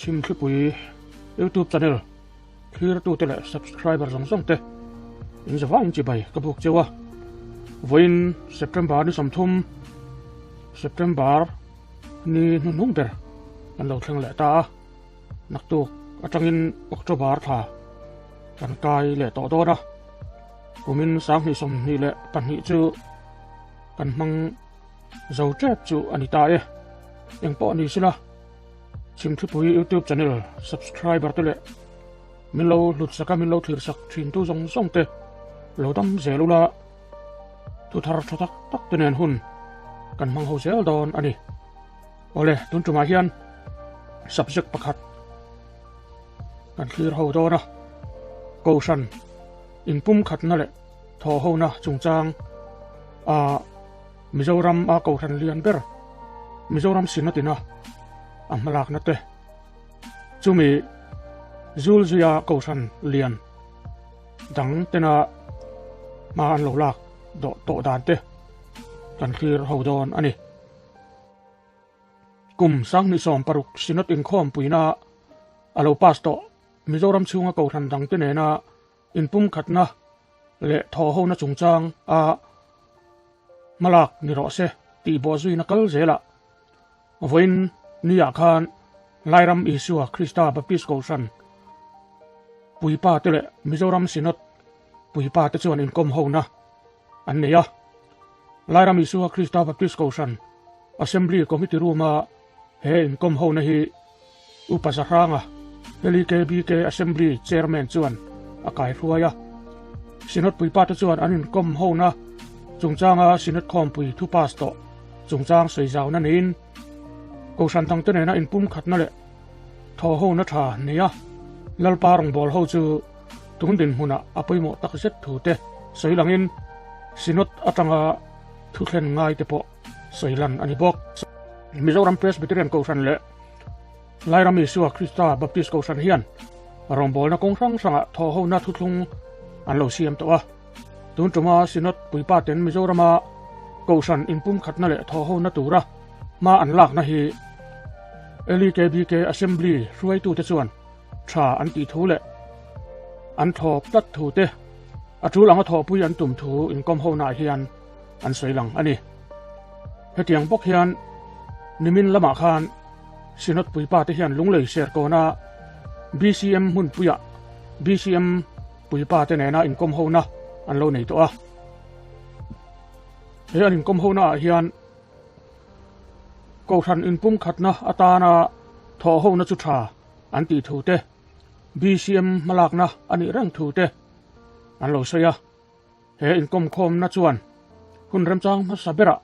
Chhimthlipui YouTube channel thlirtute leh subscriber zawng zawng te in zavaiin chibai ka buk cheu a. Vawiin September ni 30 September ni hnuhnung ber kan lo thleng leh ta a. Naktuk atangin October thla kan kai leh tawh dawn a. Kumin 2022 chu kan hmang zo tep chu a ni ta e. Engpawh ni sila Chhimthlipui YouTube channel subscriber te leh min lo hlut sak a min lo thlir sak thin tu zawng zawng te lo dam zel ula thu thar tha tak tak te nen hun kan hmang ho zel dawn a ni. Awle tun tumah hian subject pakhat kan thlir ho dawn a Kohhran inpum khatna leh thaw hona chungchang a Mizoram a Kohhran lian ber Mizoram Synod-ina a hmalakna te chumi Zulzuia Kohhran lian dang tena hma an lo lak dawh tawh dan te kan thlir ho dawn a ni. Kum 2016 Synod inkhawmpuina a lo pass tawh Mizoram chhunga Kohhran dang te nena inpumkhatna leh thawhhona chungchang a hmalak ni rawh se tih bawh zuina kal zelah vawiin niah khan Lairam Isua Krista Baptist Kohhran puipa te leh Mizoram Synod puipa te chuan inkawm hona an nei a. Lairam Isua Krista Baptist Kohhran Assembly Committee Room-a he inkawm hona hi Upa Zahranga, LEKBK Assembly Chairman chuan a kaihruai a. Synod puipate chuan an inkawm hona chungchanga Synod khawmpui thu pass tawh chungchang sawi zauna neiin Kohhran dangte nena inpumkhatna leh thaw hona tha nei a, Lalpa rawngbâwl ho chu tun dinhmunah a pawimawh tak zet thu te sawi langin Synod atanga thu thlen ngai te pawh sawi lan a ni bawk. Mizoram Presbyterian Kohhran leh Lairam Isua Krista Baptist Kohhran hian rawngbawlna kawng hrang hrangah thawhhona thuthlung an lo siam tawh a. Tun tuma Synod puipaten Mizorama Kohhran inpumkhatna leh thawhhona tura hma an lakna hi LEKBK Assembly hruaitute chuan tha an tih thu leh an thlawp tlat thu te, a tul anga thawhpui an tum thu inkawm honaah hian an sawi lang a ni. Hetiang bawk hian nimin lamah khan Synod puipa te hian Lunglei Serkawna BCM hmunpuiah BCM puipa te nena inkawm hona an lo nei tawh a. He an inkawm hona ah hian Kohhran inpumkhatna atana thawh hona chu tha an tih thu te, BCM hmalakna a nih reng thu te an lo sawi a. He inkawmkhawmna chuan hun remchang hmasa berah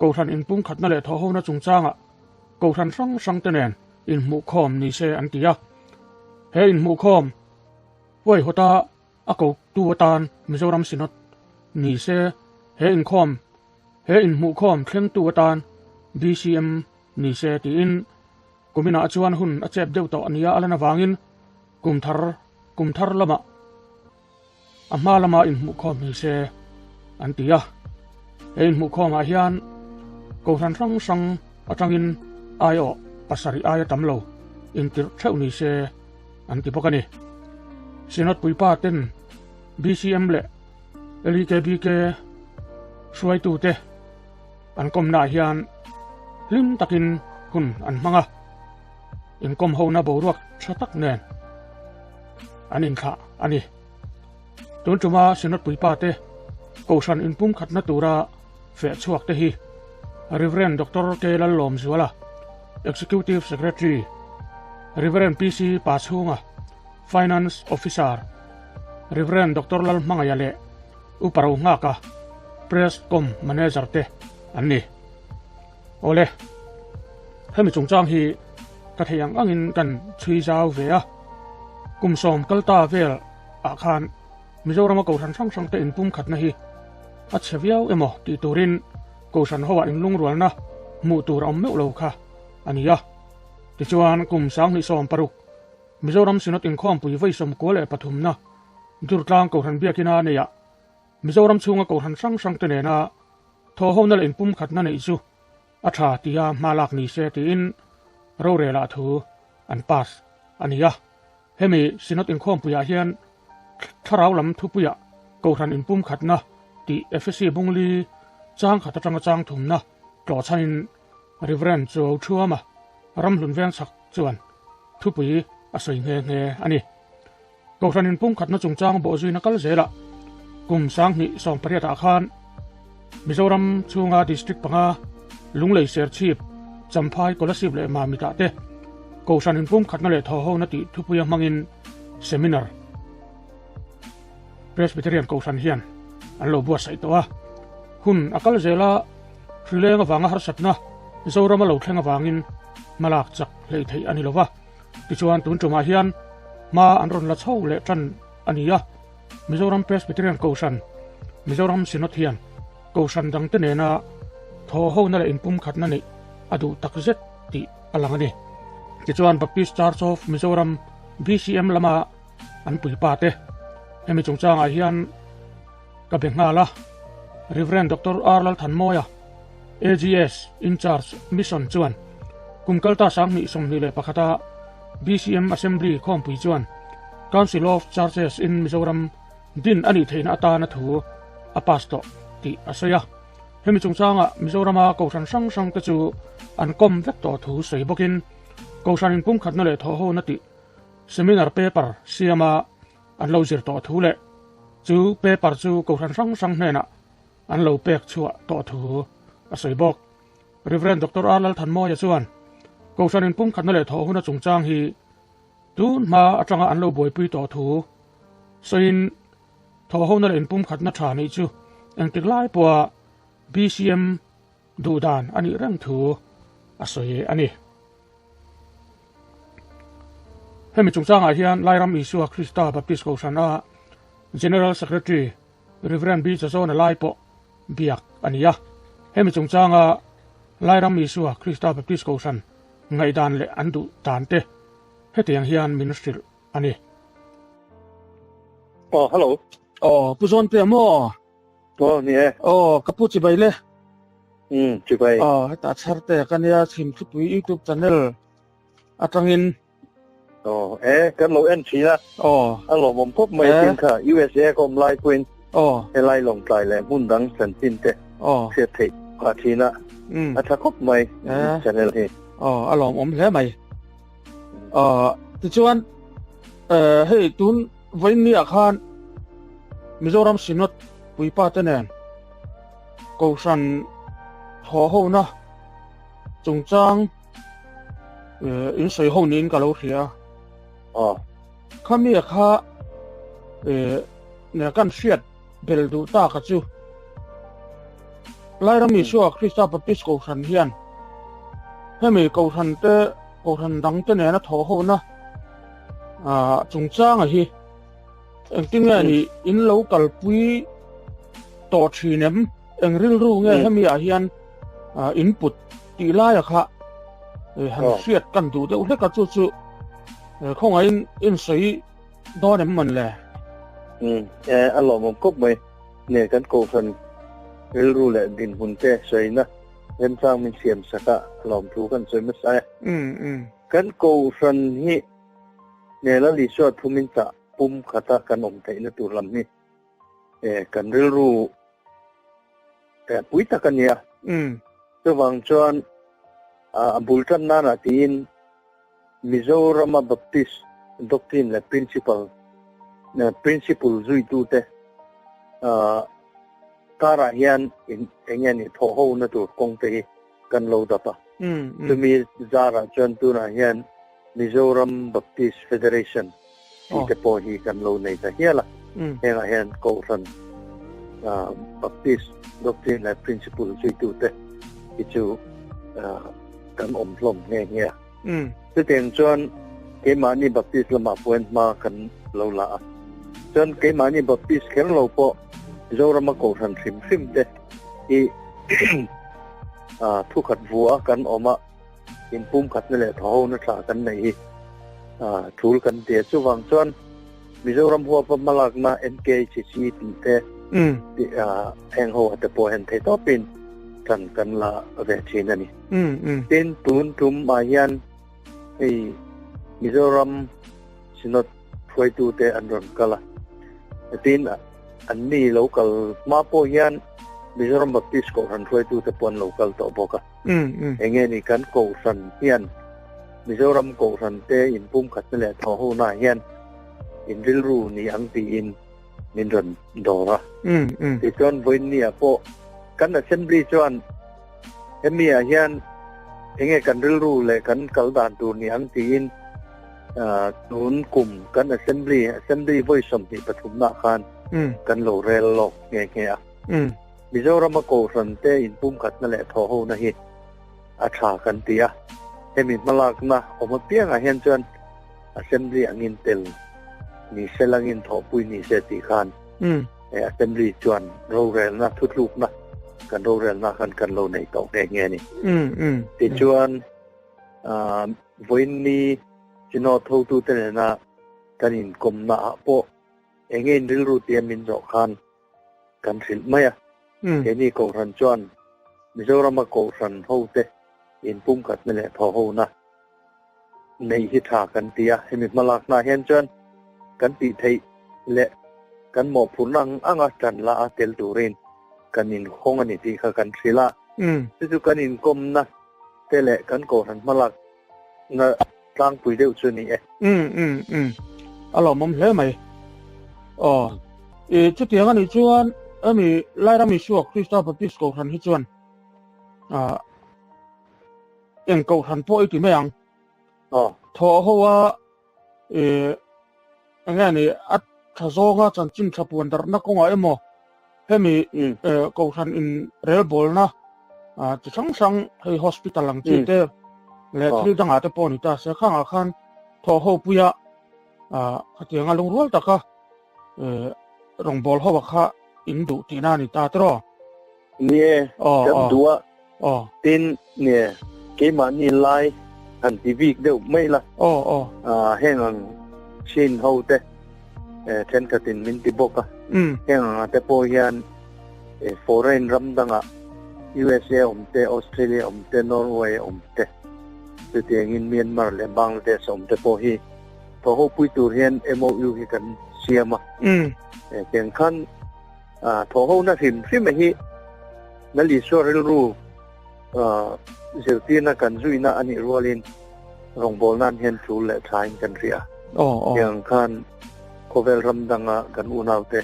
Kohhran inpumkhatna leh thawhhona chungchangah Kohhran hrang hrangte nen inhmuhkhawm ni se an ti a. He inhmuhkhawm huaihawta a kotu atan Mizoram Synod ni se, he inkhawm he inhmuhkhawm thlengtu atan BCM ni se tiin kuminah chuan hun a chep deuh tawh nia a lan avangin kumthar kumthar lamah A hma lama inhmuhkhawm ni se an ti a, he inhmuhkhawmah hian Kohhran hrang hrang atangin aiawh pasarih aia tam lo intirh theuh ni se an ti bawk a ni. Synod puipa ten BCM leh LEKBK hruaitute an kawmnaah hian hlim takin hun an hmang a, inkawm hona boruak tha tak nen an inthlah a ni. Tun tuma Synod puipa te Kohhran inpumkhatna tura feh chhuak te hi Rev. Doctor K. Lallawmzuala, Executive Secretary, Rev. PC Pachhunga, Finance Officer, Rev. Doctor Lalhmangaia leh Upa Rohnghaka, Press Com Manager te an ni. Awle, hemi chungchang hi ka thei ang angin kan chhui zau ve a, kum sawm kal ta vel ah khan Mizorama Kohhran hrang hrang te inpumkhatna hi a chhe viau emaw tih turin Kohhran ho ah inlungrualna hmuh tur a awm meuh lo kha a ni a. Tichuan kum 2016 Mizoram Synod inkhawmpui vawi 13 na Durtlang Kohhran Biakina neihah Mizoram chhunga Kohhran hrang hrang te nena Thawhhona leh inpumkhatna neih chu a tha tia hma lak ni se tiin rorel ah thu an pass a ni a. Hemi Synod inkhawmpuiah hian thlarau lam thupuiah Kohhran inpumkhatna tih Ephesi bungli chang khat atanga chang thumna tlawhchhanin Rev. Chuau Thuama ramhlun veng chhak chuan thupui a sawi nghe nghe a ni. Kohhran inpumkhatna chungchang bawhzuina kal zelah kum 2018 ah khan Mizoram chhunga District panga Lunglei Serchhip, Champhai, Kolasib leh Mamit-ah te Kohhran inpumkhatna leh thawhhona tih thupuia hmangin Seminar Presbyterian Kohhran hian an lo buatsaih tawh a. Hun a kal zel a, hrileng avanga harsatna Zorama lo thleng avangin hmalak chak hleih theih a ni lo va. Tichuan tun tumah hian hma an rawn la chho leh tan a ni a. Mizoram Presbyterian Kohhran, Mizoram Synod hian Kohhran dangte nena thawhhona leh inpumkhatna neih a duh takzet tih a lang a ni. Tichuan Baptist Church of Mizoram, BCM, lama an puipa te hemi chungchangah hian ka be nghal a, Rev. Doctor R. Lalthanmawia, AGS Incharge Mission chuan kum kalta 2021 a BCM Assembly khawmpui chuan Council of Churches in Mizoram din a nih theihna atana thu a pass tawh tih a sawi a. Hemi chungchangah Mizorama kohhran hrang hrang te chu an kawm vek tawh thu sawi bawkin kohhran inpumkhatna leh thawhhona tih seminar paper siama an lo zir tawh thu leh chu paper chu kohhran hrang hrang hnenah an lo pek chhuah tawh thu a sawi bawk. Rev. Doctor R. Lalthanmawia chuan kohhran inpumkhatna leh thawh huna chungchang hi tun hma atanga an lo buaipui tawh thu sawiin thawh hona leh inpumkhatna tha neih chu engtik lai pawha BCM duh dan a nih reng thu a sawi a ni. Hemi chungchangah hian Lairam Isua Krista Baptist Kohhrana General Secretary Rev. B. Chazawna lai pawh biak a ni a. Hemi chungchanga Lairam Isua Krista Baptist Kohhran ngaihdan leh an duh dan te hetiang hian min hrilh a ni. Aw, hello. Aw, Pu Zawntea maw? Aw, ni e. Aw, ka pu chibai le. Umm, chibai. Aw, hetah chharte ka nia Chhimthlipui YouTube channel atangin Aw, e, kan lo en thin a. Aw. A lawmawm khawp mai Eh. tin kha USA ka awm lai pawhin Aw. helai lawngtlai leh hmun dang chanchin te Aw. hriat theih phah thin a. Mm. A tha khawp mai Eh. channel hi. Aw, a lawmawm hle mai. Aw, tichuan eh hei tun vawiin ah khan Mizoram Synod puipa te nen Kohhran thawhhona chungchang in sawi ho niin ka lo hria a. Khami a kha ne kan hriat bel duh ta ka chu Lairam Isua Krista Baptist Kohhran hian hemi Kohhran te Kohhran dang te nena thawh ho na chungchanga hi engtin nge ni in lo kalpui tawh thin em eng rilru nge hemi ah hian in put tih laia kha han hriat kan duh deuh hlek a chu chu khawngaihin in sawi dawn em man le? A lawmawm khawp mai nge kan kohhran rilru leh dinhmun te sawina remchang min siam sak a lawmthu kan sawi hmasa e. Kan kohhran hi nge Lal Isua thumin chah pum khata kan awm theihna tur lam hi kan rilru pui tak a nia. Chuvang chuan a bul tan nana tiin Mizorama Baptist doctrine leh principle principle zuitute karah hian eng nge ni thawh hona tur kawng te hi kan lo dap a. Chumi zarah chuan tunah hian Mizoram Baptist Federation tih te pawh hi kan lo nei ta hial a. Hengah hian Kohhran Baptist Doctrine leh Principle zuitute hi chu kan awm hlawm nghe nghe a. Chutiang chuan keimahni Baptist lamah pawhin hma kan lo la a. Chuan keimahni Baptist kher lo pawh Zorama Kohhran hrim hrim te hi thukhat vua kan awm a. Inpumkhatna leh thawhona tha kan neih hi thul kan ti a. Chuvang chuan Mizoram huapa hmalakna NKHC tih te heng ho te pawh hian thei tawpin tan kan la ve thin a ni. Tin, tun tum ah hian hei Mizoram Synod hruaitute an rawn kal a. Tin, anni lo kal hma pawh hian Mizoram Baptist Kohhran hruaitute pawh an lo kal tawh bawk a. Enge ni kan Kohhran hian Mizoram Kohhran te inpumkhatna leh thawhhona hian in rilru ni ang tiin min rawn dawr a. Tichuan vawiinni ah pawh kan Assembly chuan hemi ah hian enge kan rilru leh kan kal dan tur ni ang tiin tun kum kan Assembly, Assembly vawi 23 nah khan kan lo rel lawk nghe nghe a. Mizorama Kohhran te inpumkhatna leh thawhhona hi a tha kan ti a. Hemi hmalakna awm apiangah hian chuan Assembly angin tel ni se langin thawhpui ni se tih khan he Assembly chuan rorelna thutlukna kan rorelna khan kan lo nei tawh nghe nghe a ni. Tichuan vawiinni Synod hotute nena kan inkawmna ah pawh enge in rilru tia min zawh khan kan hrilh mai a. Keini Kohhran chuan Mizorama Kohhran hote inpumkhatna leh thawhhona Neih hi tha kan ti a, hemi hmalakna hian chuan kan tih theih leh kan mawhphurhna ang anga tan la a tel turin kan inhawng a ni tih kha kan hrilh a. Chu chu kan inkawmna te leh kan kohhran hmalakna tlangpui deuh chu a ni e. Umm umm umm a lawmawm hle mai. Aw i chutiang a nih chuan hemi Lairam Isua Krista Baptist Kohhran hi chuan ah Eng kohhran pawh i ti mai ang. Aw. Thawh ho a eh eng nge ni a tha zawnga chanchin tha puan darhna kawngah emaw hemi eh kohhran in relbawlna ah chi hrang hrang hei hospital ang chi te leh thil dangah te pawh a ni ta se khangah khan thawh ho puia ah khatianga lungrual taka eh rawngbâwl ho a kha in duh tihna a ni ta tiraw? Ni e, kan duh a. Tin, ni e, keimahni lai han ti bik deuh mai la. Heng ang chin ho te thenkhatin min ti bawk a. Heng anga te pawh hian foreign ram dangah USA awm te, Australia awm te, Norway awm te, chutiangin Myanmar leh Bangladesh awm te pawh hi thawhhopui tur hian MOU hi kan siam a. Tiang khan Thawhhona hrim hrim hi Lal Isua rilru zirtirna kan zuina a nih rualin rawngbawl nan hian tul leh thain kan hria. Tiang khan khawvel ram danga kan unaute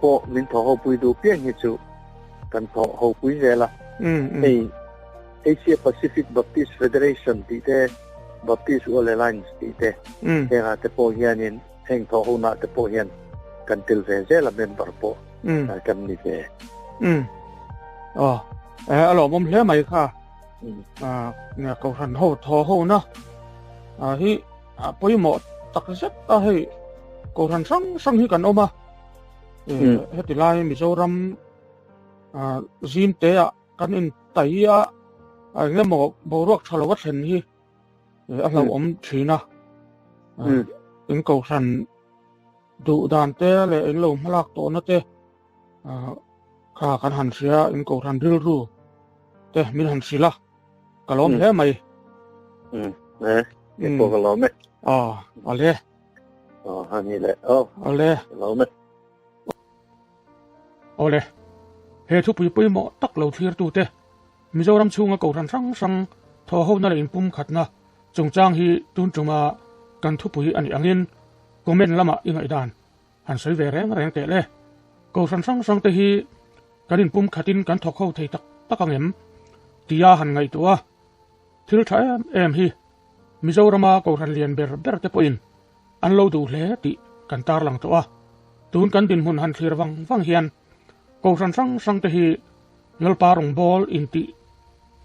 pawh min thawhhopui duh piang hi chu kan thawhhopui zel a. Hei Asia Pacific Baptist Federation tih te, Baptist World Alliance tih te, hengah te pawh hianin Heng thawh hunah te pawh hian kan tel ve zel a member pawh kan ni ve. Umm. Aw. Eh a lawmawm hle mai kha. Ah nge kohhran ho thaw ho na ah hi a pawimawh tak zet a hei kohhran hrang hrang hi kan awm a. Eh heti lai Mizoram ah zim te ah kan in tai a eng emaw boruak tha lo a thlen hi a hlauhawm thin a in kohhran duh dan te leh in lo hmalak tawhna te kha kan han hria in kohhran rilru te min han hrilh a ka lawm hle mai e pawh ka lawm e a ale a ni le aw ale lawm e awle he thupui pawimawh tak lo thlir tu te Mizoram chhunga kohhran hrang hrang thawhhona leh inpumkhatna chungchang hi tun tuma kan thupui a nih angin comment lamah i ngaihdan han sawi ve reng reng teh le. Kohhran hrang hrang te hi kan inpumkhatin kan thawk ho thei tak tak ang em tia han ngaihtuah a, thil tha em em hi Mizorama kohhran lian ber ber te pawhin an lo duh hle tih kan tarlang tawh a, tun kan dinhmun han thlir vang vang hian kohhran hrang hrang te hi Lalpa rawngbâwl intih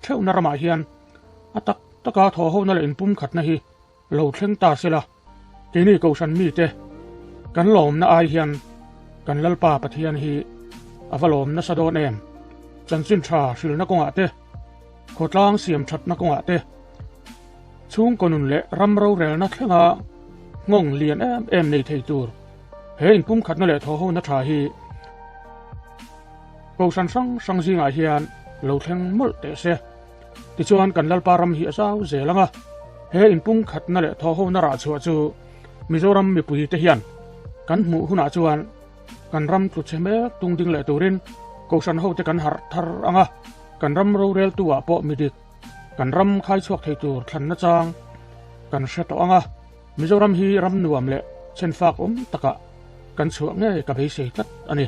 theuhna ramah hian a tak taka thawhhona leh inpumkhatna hi lo thleng ta se la, keini Kohhran mite kan lawmna ai hian kan Lalpa Pathian hi a va lawm nasa dawn em? Chanchin tha hrilna kawngah te, khawtlang siam thatna kawngah te, chhungkaw nun leh ram rorelna thlenga nghawng lian em em nei thei tur he inpumkhatna leh thawhhona tha hi Kohhran hrang hrang zingah hian lo thleng mawlh teh se. Tichuan kan Lalpa ram hi a zau zel ang a. He inpumkhatna leh thawhhona rah chhuah chu Mizoram mipuite hian kan hmuh hunah chuan kan ram tlu chhe mek tung ding leh turin Kohhran hote kan harh thar ang a, kan ram roreltu ah pawh midik kan ram khai chhuak thei tur thlanna chang kan hre tawh ang a, Mizoram hi ram nuam leh chhenfak awm takah kan chhuah ngei ka beisei tlat a ni.